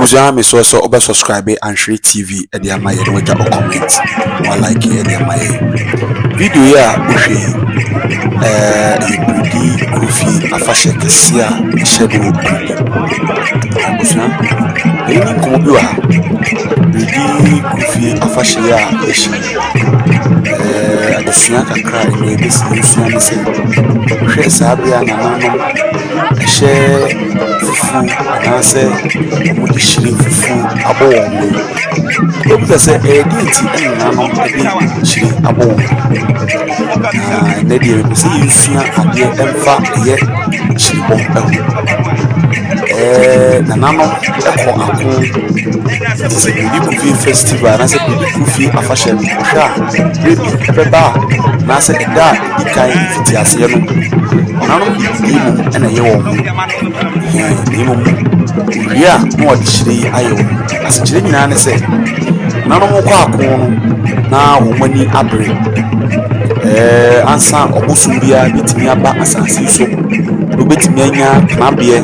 Abusua, mesrɛ sɛ wobɛ subscribe Anhwere TV de ama yɛn na wagya wo comment na wa like de ama yɛn. Video yi a wohwɛ yi, ɛyɛ Biridi Kofi afahyɛ kɛseɛ a ɛhyɛ do wɔ Biridi. Abusua, yɛne nkɔmmɔ bi wɔ ha. Biridi Kofi afahyɛ yi a yɛhyɛ yi, adesua kakra a ɛnnɛ yɛbɛsi yɛsua ne sɛ, wohwɛ saa berɛ a nananom ɛhyɛ fufuo anaasɛ wɔde hyire fufuo abɔ wɔn ho yi, wobɛbisa sɛ ɛyɛ deɛn nti na nananom de hyire abɔ wɔn ho? Na ɛnnɛ deɛ mepɛ sɛ yɛnsua adeɛ ɛmfa ɛyɛ hyirebɔ ho. Nananom kɔ ako nti sɛ Biridi Kofi festival anaasɛ Biridi Kofi afahyɛ no, wohwɛ a berɛ bi ɛbɛba a anaasɛ ɛda a ɛdi kan mfitiaseɛ no, nananom de bidie mmom na ɛyɛ wɔn ho. Na mmom wɔwie a na wɔde hyire yi ayɛ wɔn ho. Asekyerɛ nyinaa ne sɛ, nananom kɔ ako no na wɔn ani abere. Ansa ɔbosom biara bɛtumi aba asase yi so, na wobɛtumi anya tenabeɛ,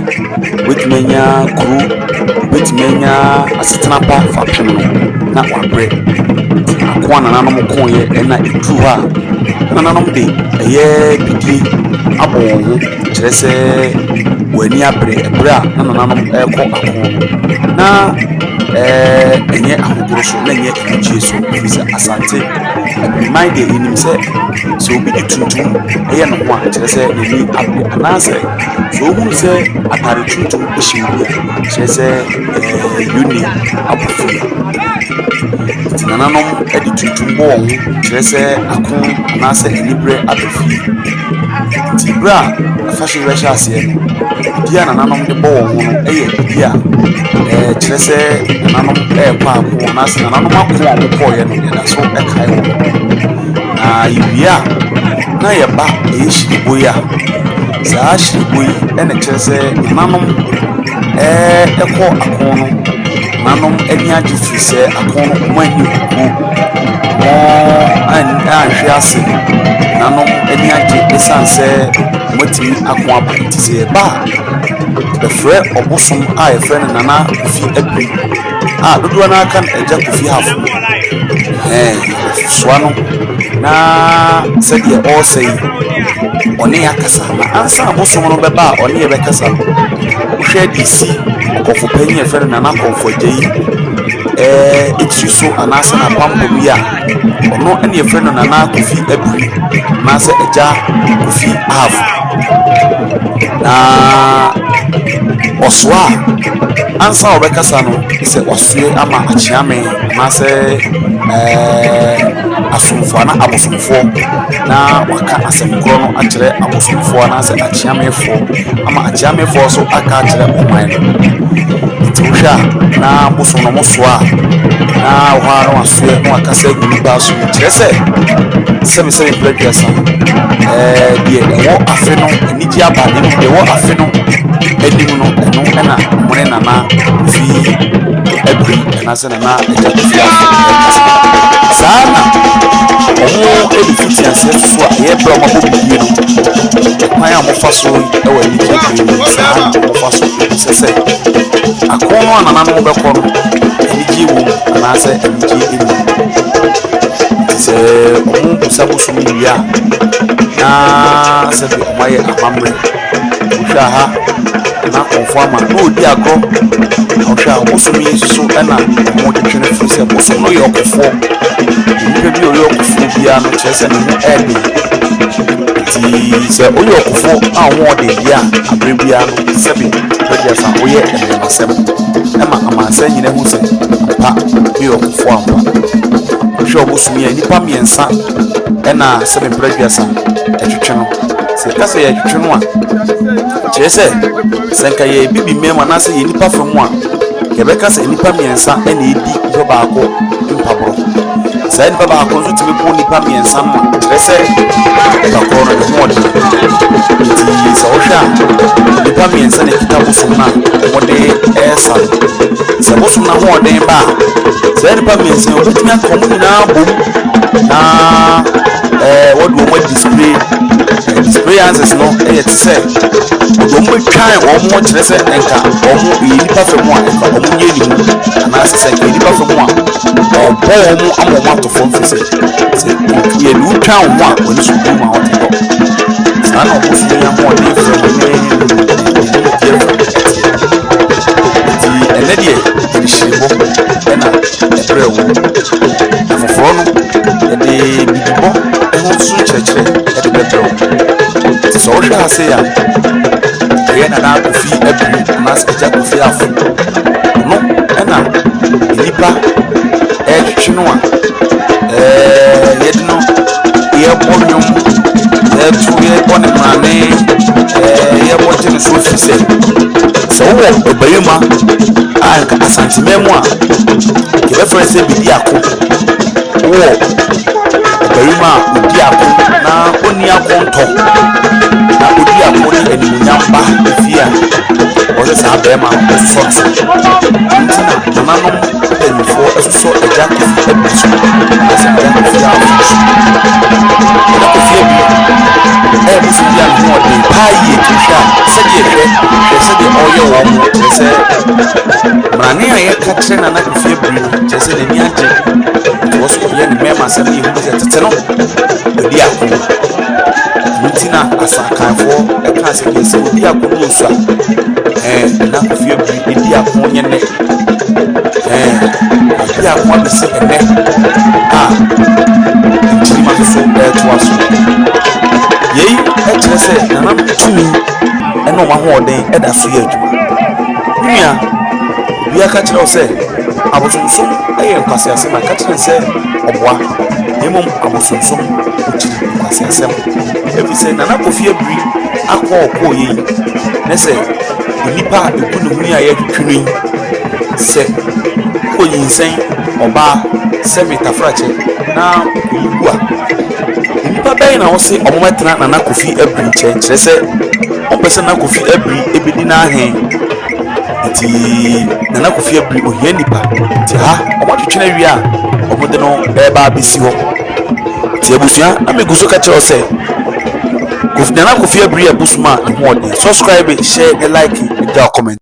wobɛtumi anya kuro, wobɛtumi anya asetena pa fapem no, na wabrɛ. Nti ako a nananom koeɛ ɛna ɛduru hɔ a, nananom de ɛyɛ bidie abɔ wɔn ho, kyerɛ sɛ wɔn ani abere ɛberɛ a na nananom ɛrekɔ ako no. Na ɛnyɛ ahodoro so, na ɛnyɛ anigyeɛ so, ɛfiri sɛ Asante Abibiman deɛ yɛnim sɛ sɛ obi de tuntum yɛ ne ho a, kyerɛ sɛ n'ani abere, anaasɛ sɛ ohunu sɛ atare tuntum hyɛ obi a, kyerɛ sɛ yoni abɔ fie. Nti nananom de tuntum bɔ wɔn ho kyerɛ sɛ ako anaasɛ aniberɛ aba fie. Nti berɛ a afahyɛ yi bɛhyɛ aseɛ no, bidie a nananom de bɔ wɔn ho no yɛ bidie a kyerɛ sɛ nananom ɛrekɔ ako anaasɛ nananom ako a wɔkɔeɛ no, yɛda so kae wɔn. Na yɛwie a, na yɛba ɛyɛ hyirebo yi a, saa hyirebo yi na ɛkyerɛ sɛ nananom ɛkɔ ako no, nananom ani agye firi sɛ ako no wɔn anni nkoguo, wɔn anhwe ase. Nananom ani agye ɛsiane sɛ wɔatumi ako aba. Nti sɛ yɛba a, yɛbɛfrɛ ɔbosom a yɛfrɛ no Nana Kofi Abiri a dodoɔ no ara ka no Agya Kofi Hafo. Yɛbɛsoa no na sɛdeɛ ɔresa yi, ɔne yɛn akasa. Na ansa na bosom no bɛba a ɔne yɛn bɛkasa no, wohwɛ de si ɔkɔmfo panyin a yɛfrɛ no Nana Kɔmfo Agya yi tiri so anaasɛ n'apampam yi a, ɔno na yɛfrɛ no Nana Kofi Abiri anaasɛ Agya Kofi Ahafo. Na ɔsoa a, ansa a ɔbɛkasa no, sɛ wasoɛ ama akyeame anaasɛ asomfo anaa abosomfoɔ na waka asɛm korɔ no akyerɛ abosomfoɔ anaasɛ akyeamefoɔ ama akyeamefoɔ nso aka akyerɛ ɔman no. Nti wohwɛ a, na bosom no wɔsoa a, na wɔ hɔ ara na wasoɛ na wakasa agu nnipa so. Kyerɛ sɛ, sɛbesɛbe mprɛ 30, deɛ ɛwɔ afe no anigye aba na mmom deɛ ɛwɔ afe no anim no, ɛno na wɔne Nana Kofi Abiri anaasɛ Nana Agya Kofi Afo ɛkasa. Saa na wɔn de fiti aseɛ soso a ɛyɛ berɛ a wɔabɔ bibie no, kwan a wɔfa so wɔ anigye bere mu, saa na wɔfa so ɛsɛ sɛ ako no a nananom bɛkɔ no, anigye wɔ mu anaasɛ anigye nni mu. Nti sɛ wɔn bisa bosom wie a, na sɛbi wɔn ayɛ amammerɛ. Wohwɛ aha na akɔmfo ama na ɔdi agorɔ. Na wohwɛ a bosom yi nso so ɛna wɔtwetwe no firi sɛ bosom no yɛ ɔkofoɔ. Nnipa bi a ɔyɛ ɔkofoɔ biara no kyerɛ sɛ ne ho ɛɛden. Nti sɛ woyɛ ɔkofoɔ a wo ho ɔden deɛ a, aberɛ biara no sɛbi 30 woyɛ mmarimasɛm ɛma amansan nyinaa hu sɛ ampa woyɛ ɔkofoɔ ampa. Wohwɛ ɔbosom yi a, nnipa mmiɛnsa ɛna sɛbi mprɛ 30 ɛtwetwe no. Sɛ yɛka sɛ yɛtwetwe no a, kyerɛ sɛ sɛ nka yɛ bibi mmaa anaasɛ yɛ nnipa fa mu a, yɛbɛka sɛ nnipa mmiɛnsa ɛna ɛdi nipa baako mpaborɔ. Saa nipa baako nso tumi ko nnipa mmiɛnsa no a, kyerɛ sɛ nipa korɔ no ne ho ɔden. Nti sɛ wohwɛ a, nnipa mmiɛnsa na ɛkita bosom no a wɔde ɛresa no. Sɛ bosom no ahoɔden ba a, saa nnipa mmiɛnsa yi wɔbɛtumi aka wɔn nyinaa bom na wɔde wɔn adi display. Experiences no yɛ te sɛ wɔde wɔn bɛtwan wɔn ho kyerɛ sɛ nka wɔn yɛ nnipa fam a nka wɔn nyɛ ne mu anaasɛ sɛ nka nnipa fam a ɔbɔ wɔn ama wɔn ato fam fi sɛ sɛ yɛde wo twan wo ho a wɔn so bu ma wɔte hɔ saa na wɔn so yɛ ahoɔden fam ne nimdeɛ fam ɛteɛ nti ɛnɛ deɛ yɛde hyiribɔ ɛna ɛbrɛ wɔ na foforɔ no yɛde bibibɔ ho nso nkyerɛkyerɛ de bɛbrɛ wo. Nti sɛ wohwɛ ha sei a, ɛyɛ Nana Kofi Abiri anaasɛ Agya Kofi Afo. Ɔno ɛna nnipa ɛretwetwe no a ɛɛ yɛde no yɛrebɔ nnwom, yɛreto yɛrebɔ ne mmrane, ɛɛ yɛrebɔ gye ne so ɛfiri sɛ sɛ wowɔ ɔbarima a nka Asanteman mu a yɛbɛfrɛ no sɛ Bediako. Wowɔ ɔbarima a odi ako na onni akontɔ, na odi ako de animuonyam ba efie a, wɔsɛ saa barima no ɔsosɔ no so. Ɛno nti na nananom mpanimfoɔ sosɔ Agya Kofi Abiri so, anaasɛ Agya Kofi Afo so. Agya Kofi Abiri ɛyɛ bosom bi a ne ho ɔden paa yie nti hwɛ a sɛdeɛ hwɛ hwɛ sɛdeɛ ɔreyɛ wɔn no kyerɛ sɛ mmrane a yɛka kyerɛ Nana Kofi Abiri no kyerɛ sɛ n'ani agye. Nti wɔ so ɔyɛ ne mmarima asɛm ne yɛhu sɛ tete no ɔdi ako. Ɛno nti na Asankanfoɔ ɛka sɛ deɛ sɛ ɔdi ako no ɔsu a ɛɛ Nana Kofi Abiri ɛdi ako nyɛ nnɛ. Ɛɛ ɔdi ako abɛsi ɛnnɛ a nkyirimma nso so ɛretoa so. Yei kyerɛ sɛ nananom tumi ne wɔn ahoɔden da so yɛ adwuma. Me nua, obi aka kyerɛ wo sɛ abosonsom yɛ nkwaseasɛm a, ka kyerɛ no sɛ ɔboa. Na mmom abosonsom, ɔkyiri nkwaseasɛm. Ɛfiri sɛ Nana Kofi Abiri akɔ a ɔkɔeɛ yi, ne sɛ nnipa a ɛgu ne ho yi a yɛretwetwe no yi, sɛ wokɔnyinsɛn ɔbaa sɛ me tafrakyɛ na wokɔyi gu a, nnipa bɛn na wose wɔmmɛtena Nana Kofi Abiri nkyɛn? Kyerɛ sɛ, wɔmpɛ sɛ Nana Kofi Abiri bɛdi n'ahe. Nti Nana Kofi Abiri ohia nnipa. Nti ha, wɔatwetwe no awie a, wɔde no reba abɛsi hɔ. Nti abusua, na megu so ka kyerɛ wo sɛ, Nana Kofi Abiri yɛ bosom a ne ho ɔden. Subscribe, share, ne like, ne gya comment.